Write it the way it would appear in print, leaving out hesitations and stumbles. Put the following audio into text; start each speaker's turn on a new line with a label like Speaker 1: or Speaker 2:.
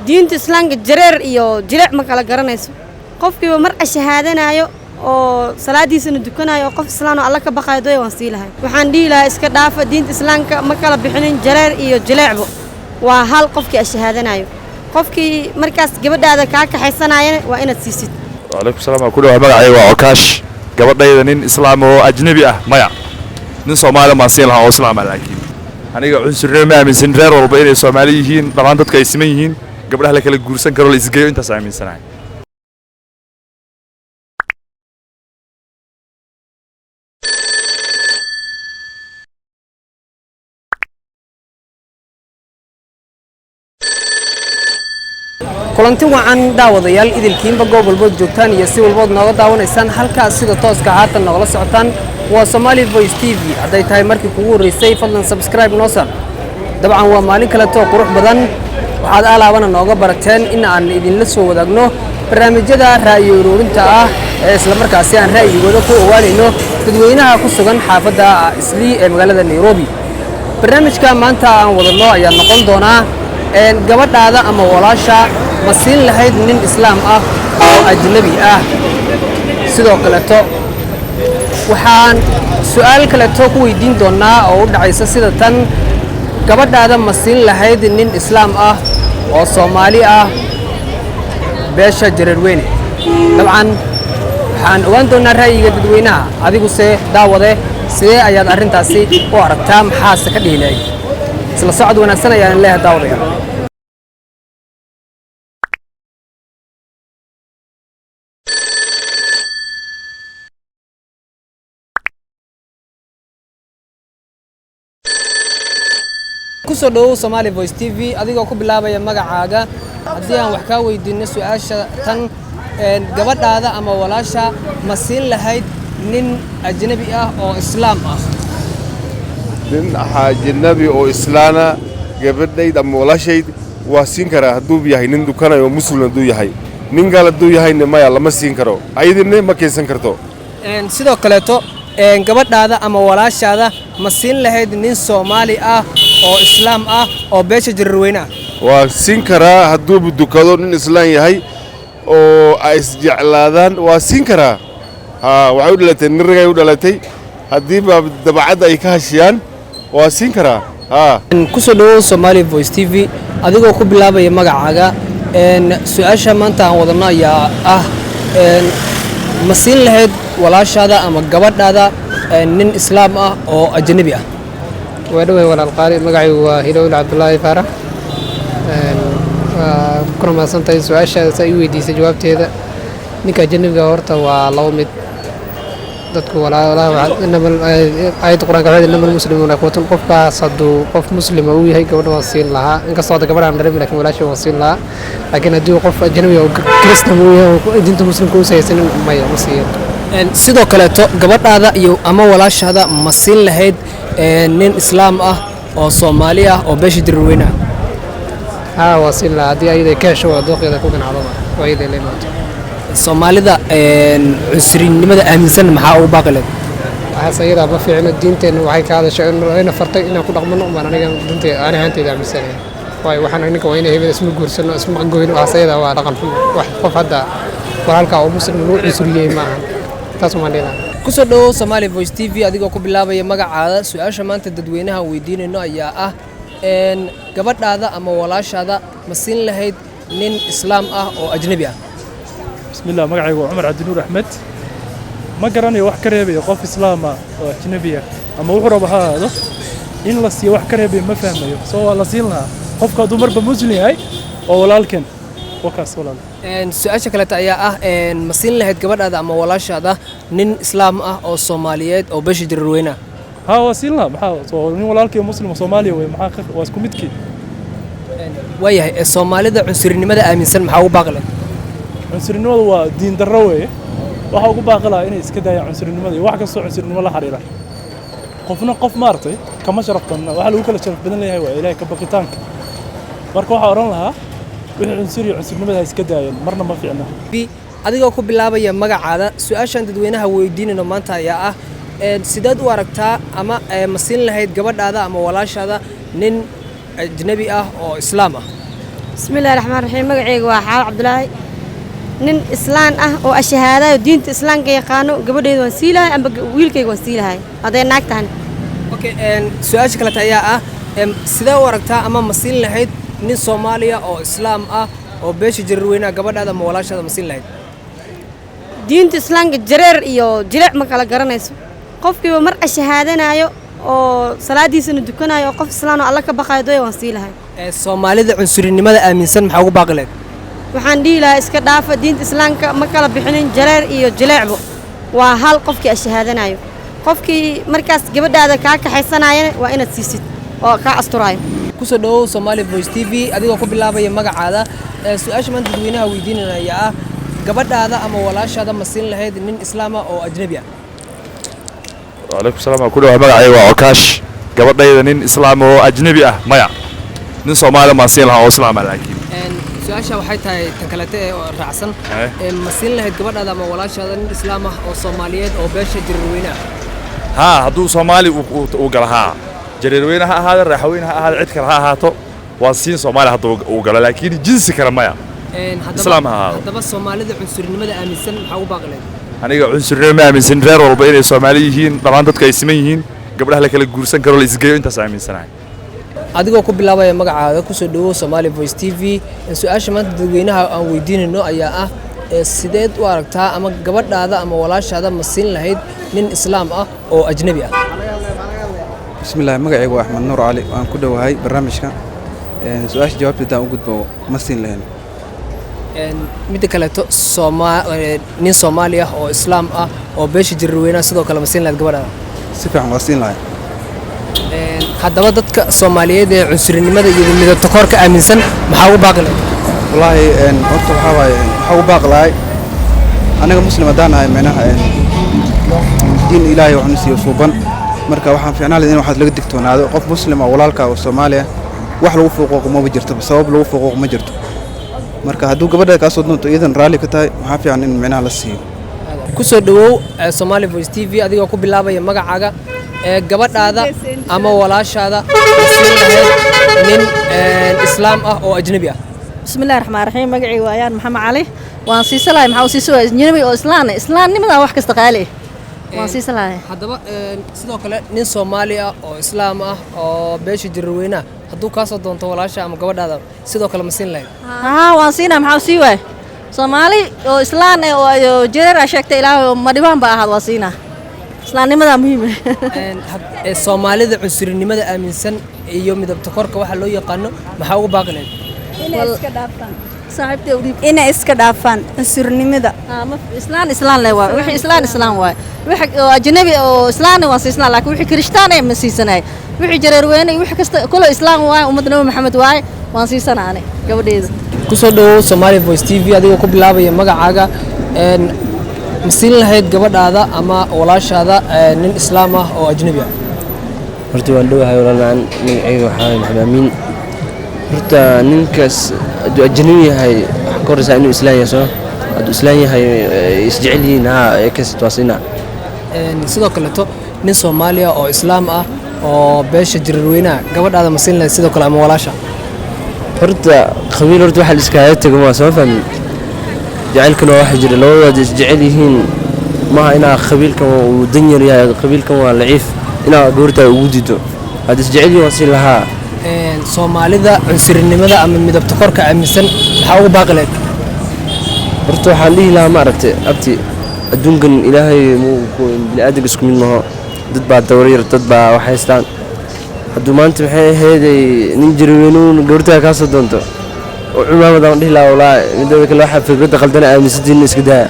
Speaker 1: Diinta Islaamka jareer iyo jileec ma kala garanayso. Qofkiiba mar ashahaadanaayo oo salaadiisana dukanayo oo qof islaan oo Alla ka baqayo doya, waan sii lahay. Waxaan dhihi lahaa, iska dhaafa. Diinta Islaamka ma kala bixinin jareer iyo jileecbo, waa hal. Qofkii ashahaadanaayo, qofkii markaas gabadhaada kaa kaxaysanayana, waa inaad siisid.
Speaker 2: Wacalaykum salaam. Waan ku dhawahay. Magacayga waa Okaash. Gabadhayda nin Islaam oo ajnabi ah, maya. Nin Soomaali maan siin lahaa oo islaama, laakiin aniga cunsurnimo ma aaminsan. Reer walba inay Soomaali yihiin, dhammaan dadku ay siman yihiin, gabdhaha la kala guursan karo, la isgeeyo, intaas aaminsanahay.
Speaker 3: Kulanti wacan, daawadayaal idilkiinba, goob walbood joogtaan iyo si walbood nooga daawanaysaan. Halkaas sida tooska haatan noogala socotaan waa Somali Voice TV. Hadday tahay markii kugu horreysay, fadlan subscribe noo sar. Dabcan waa maalin kaleto qurux badan. Waxaad alaabana nooga barateen in aan idinla soo wadaagno barnaamijyada ra'yi ururinta ah ee islamarkaasi aan ra'yigooda ku ogaanayno dadweynaha ku sugan xaafadda Islii ee magaalada Nairobi. Barnaamijka maanta aan wadano ayaa noqon doonaa: gabadhaada ama walaasha ma siin lahayd nin Islaam ah oo ajnabi ah? Sidoo kaleeto waxaan su'aal kaleeto ku weydiin doonaa oo u dhacaysa sida tan: gabadhaada ma siin lahayd nin Islaam ah oo Soomaali ah, beesha Jareerweyne? Dabcan waxaan ogaan doonaa ra'yiga dadweynaha. Adiguse daawade, sidee ayaad arrintaasi u aragtaa? Maxaase ka dhihi lahayd? Isla socod wanaagsan ayaan leeyahay, daawadayaal. Kusoo dhawow Somali Voice TV. Adigoo ku bilaabaya magacaaga, haddii aan wax kaa weydiino su-aasha tan: gabadhaada ama walaasha ma siin lahayd nin ajnabi ah oo Islaam ah?
Speaker 4: Nin ajnabi oo islaana gabadhayd ama walaashayd waa siin karaa, hadduu yahay nin dukanayo oo Muslim. Hadduu yahay nin gaal, hadduu yahayna maya, lama siin karo, ayadina ma keensan karto.
Speaker 3: Sidoo kaleeto, gabadhaada ama walaashaada ma siin lahayd nin Soomaali ah oo Islaam ah oo beesha Jareerweyne ah?
Speaker 4: Waa siin karaa, hadduuba dukado, nin Islaan yahay oo ay isjeclaadaan, waa siin karaa. Haa, waxay u dhalatay nin ragay u dhalatay. Haddii ba dabacadda ay ka hashiyaan, waa siin karaa, haa.
Speaker 3: Kusoo dhawow Somali Voice TV. Adigoo ku bilaabaya magacaaga, su-aasha maanta aan wadano ayaa ah: ma siin lahayd walaashaada ama gabadhaada nin Islaam ah oo ajnabi ah?
Speaker 5: Waa dhowey, walaal qaali. Magacaygu waa Hilowle Cabdulaahi Faarax. Waa kuna mahadsantahay su-aashaas ay weydiisay. Jawaabteeda, ninka ajanabiga horta waa laba mid. Dadku aayadda Qur-aanka waxay: "إنما المسلمون إخوة". Qofkaas hadduu qof Muslima uu yahay, gabadha waan siin lahaa. Inkastoo hadda gabadha aan dhalin, lakin walaasha waan siin lahaa. Laakiin haddii uu qof ajnabi oo Kristan uu yahay oo diinta Muslimka uusan haysanin, maya, ma siiyo.
Speaker 3: Sidoo kaleeto, gabadhaada iyo ama walaashaada ma siin lahayd nin Islaam ah oo Soomaali ah oo beesha Jareerweyne ah?
Speaker 5: Haa, waa siin lahaa, haddii ayada ka hesho, waa dooqeeda ku ganacdo, waa ayada la imaato.
Speaker 3: Soomaalida cunsurinimada aaminsan maxaa ugu baaqi lahayd?
Speaker 5: Waxaas ayadaa ma fiicno. Diinteenna waxay ka hadashay ina fartay inaan ku dhaqmano baan aniga diintay ani ahaanteyda aaminsanaya. Waayo, waxaan ninka waa inay hebel isma guursano, isma goyno, waxaas ayadaa waa dhaqan xun. Wax qof hadda walaalka oo Muslim lagu cunsuriyey ma ahan, taas umaan dhihi lahaa.
Speaker 3: Kusoo dhawow Somali Voice TV. Adigoo ku bilaabaya magacaada, su-aasha maanta dadweynaha weydiinayno ayaa ah: gabadhaada ama walaashaada ma siin lahayd nin Islaam ah oo ajnabi ah?
Speaker 6: Bismillah, magacaygu waa Cumar Cabdinuur Axmed. Ma garanayo wax ka reebaya qof Islaama oo ajnabi ah ama wuxuu rabo ha ahaado in la siiyo. Wax ka reebaya ma fahmayo. Soo waa la siin lahaa qofka hadduu marba Muslim yahay oo walaalkan wakaas, walaal.
Speaker 3: Su-aasha kaleeta ayaa ah: ma siin lahayd gabadhaada ama walaashaada nin Islaam ah oo Soomaaliyeed oo beesha Jareerweyne ah?
Speaker 6: Haa, waa siin lahaa. Maxaa soo nin walaalkii Muslim oo Soomaaliya wey, maxaa waa isku midkii.
Speaker 3: Waayahay, Soomaalida cunsurinimada aaminsan maxaa ugu baaqi lahayd?
Speaker 6: Cunsurinimadu waa diin darro weeye. Waxa ugu baaqi lahaa inay iska daayaan cunsurinimada iyo wax kastoo cunsurinimo la xiriira. Qofna qof maaragtay kama sharaf badna. Waxaa lagu kala sharaf badan leeyahay waa Ilaahay ka baqitaanka. Marka waxaa odhan lahaa, wixii cunsur iyo cunsurnimada ha iska daayeen, marna ma fiicna.
Speaker 3: Adigoo ku bilaabaya magacaada, su-aashan dadweynaha weydiinayno maanta ayaa ah: sideed u aragtaa ama ma siin lahayd gabadhaada ama walaashaada nin ajnabi ah oo Islaam ah?
Speaker 1: Bismillahi raxmaan raxiim. Magacayga waa Xaal Cabdulaahi. Nin islaan ah oo ashahaadayo, diinta islaamka yaqaano, gabadheeda waan sii lahay amba wiilkayga waan sii lahay hadday naag tahan.
Speaker 3: Okay, su-aasha kaleta ayaa ah, sidee u aragtaa ama ma siin lahayd nin Soomaaliya oo islaam ah oo beesha Jareerweynaha gabadhaada ama walaashaada, ma siin lahayd?
Speaker 1: Diinta islaamka jareer iyo jilic ma kala garanayso. Qofkiiba mar ashahaadanaayo oo salaadiisana dukanayo oo qof islaan oo Alla ka baqayo doya, waan sii lahay.
Speaker 3: Soomaalida cunsurinimada aaminsan maxaa ugu baaqi lahayd?
Speaker 1: Waxaan dhihi lahaa iska dhaafa, diinta islaamka ma kala bixinin jareer iyo jileecbo, waa hal. Qofkii ashahaadanayo, qofkii markaas gabadhaada kaa kaxaysanayana waa inaad siisid oo kaa asturaayo.
Speaker 3: Kusoo dhawow Somali Voice TV, adigoo ku bilaabaya magacaada. Su-aasha maanta dadweynaha weydiinanaya ah, gabadhaada ama walaashaada ma siin lahayd nin islaam ah oo ajnabi ah?
Speaker 2: Wacalaykum salaam. Waan ku dhawahay. Magacayga waa Okaash. Gabadhayda nin islaam oo ajnabi ah, maya. Nin Soomaali baan siin lahaa oo islaam ah laakiin.
Speaker 3: Su-aasha waxay tahay tan kalete ee oo raacsan.
Speaker 2: Eh.
Speaker 3: Ma siin lahayd gabadhaada ama walaashaada nin islaam ah oo Soomaaliyeed oo beesha Jareerweyne ah?
Speaker 2: Haa, hadduu Soomaali uu galo, haa. Jareerweyne ha ahaado, Raaxaweyne ha ahaado, cid kale ha ahaato, waan siin Soomaali hadduu uu galo, laakiin jinsi kale maya. Islaam ha ahaado.
Speaker 3: Haddaba Soomaalida cunsurinimada aaminsan maxaa ugu baaqi lahayd?
Speaker 2: Aniga cunsurnimo ma aaminsan. Reer walba inay Soomaali yihiin, dhammaan dadku ay siman yihiin, gabdhaha la kala guursan karo, la isgeeyo, intaas aaminsanahay.
Speaker 3: Adigoo ku bilaabaya magacaada, kusoo dhawow Somali Voice TV. Su-aasha maanta dadweynaha aan weydiinayno ayaa ah, sideed u aragtaa ama gabadhaada ama walaashaada ma siin lahayd nin islaam ah oo ajnabi ah?
Speaker 7: Bismillahi, magacaygu waa Axmed Nuur Cali. Waan ku dhowahay barnaamijka. Su-aasha jawaabta haddaan u gudbo, ma siin lahayn.
Speaker 3: Midda kaleeto, nin Soomaali ah oo islaam ah oo beesha Jareerweynaha sidoo kale ma siin lahayd gabadhaada?
Speaker 7: Si fiican, waa siin lahay.
Speaker 3: Haddaba dadka Soomaaliyeed ee cunsurinimada iyo midabta koorka aaminsan maxaa ugu baaqi lahayd?
Speaker 7: Wallaahi, horta waxaa waaye, waxaa ugu baaqi lahay anaga muslim haddaan nahay, micnaha diin Ilaahay waxnu siiyo suuban. Marka waxaan fiicnaan lahayd in waxaad laga digtoonaado. Qof muslim oo walaalka oo Soomaali ah wax lagu fuquuqo maba jirto, sabab lagu fuquuqo ma jirto. Marka hadduu gabadha kaa soo doonto, iyadan raalli ka tahay, waxaa fiican in micnaha la siiyo.
Speaker 3: Kusoo dhawow Somali Voice TV, adigoo ku bilaabaya magacaaga. Gabadhaada ama walaashaada ma siin lahayd nin islaam ah oo ajnabi ah?
Speaker 8: Bismillahi raxmaan raxiim. Magacayga waa Ayaan Maxamed Cali. Waan siisa lahay. Maxaa u siisa waay? Ajnabi oo islaan, islaamnimada wax kasta qaali ah, waan siisa lahay.
Speaker 3: Haddaba sidoo kale nin Soomaali ah oo islaam ah oo beesha Jareerweynaha hadduu kaa soo doonto walaasha ama gabadhaada, sidoo kale ma siin lahayd?
Speaker 8: Haa, waan siinaa. Maxaa u sii waay? Soomaali oo islaan eh oo jareer aa sheegtay, Ilaahay oo madhibaan ba ahaad, waa siinaa. Islaamnimadaa muhiim ah.
Speaker 3: Soomaalida cunsurinimada aaminsan iyo midabta korka waxa loo yaqaano maxaa ugu baaqi lahayd?
Speaker 9: Inay iska dhaafaan.
Speaker 8: Saaxiibtay u dhiib.
Speaker 9: Inay iska dhaafaan cunsurnimada.
Speaker 8: Islaan islaan le waay. Wixii islaan islaan waay. Wixii oo ajnabi oo islaan waan siisanaa, laakiin wixii kirishtaan eh ma siisanay. Wixii Jareerweyne iyo wixii kasta kule islaam waay, ummadda Nabi Maxamed waay, waan siisanaa ani gabadheeda.
Speaker 3: Kusoo dhawow Somali Voice TV, adigoo ku bilaabaya magacaaga. Ma siin lahayd gabadhaada ama walaashaada nin islaam ah oo ajnabi ah?
Speaker 10: Horta waan dhowahay walaal macaan. Magacayga waxaa waye Maxamed Amiin. Horta ninkaas hadduu ajnabi yahay, waxaa ka horreysaa inuu islaan yahay. Soo hadduu islaan yahay, isjecel yihiin, haa, kast waa siinaa.
Speaker 3: Sidoo kaleeto nin Soomaaliya oo islaam ah oo beesha Jareerweynaha gabadhaada ma siin lahayd sidoo kale ama walaasha?
Speaker 10: Horta qabiil horta waxa la iskaga tago ma soo fahmin. Jacaylkuna waa waxa jira, labadooda isjecel yihiin, maaha inaa qabiilkan uu danyar yahay, qabiilkan waa laciif, inaa gabartaa ugu diido. Hadda isjecel yihiin, waa siin lahaa.
Speaker 3: Soomaalida cunsurinimada ama midabta korka aaminsan maxaa ugu baaqi lahayd?
Speaker 10: Horta waxaan dhihi lahaa, ma aragtay abti, adduunkan Ilaahay muu bini'aadamka isku mid maho. Dad baa dawryar, dad baa wax haystaan. Hadduu maanta maxay ahaydey nin Jareerweynuun gabartaa kaa soo doonto oo cumaamad aan dhihi lahaa, walaa. Mideeda kale waxaa fikradda qaldana aaminsantiin iska daaya.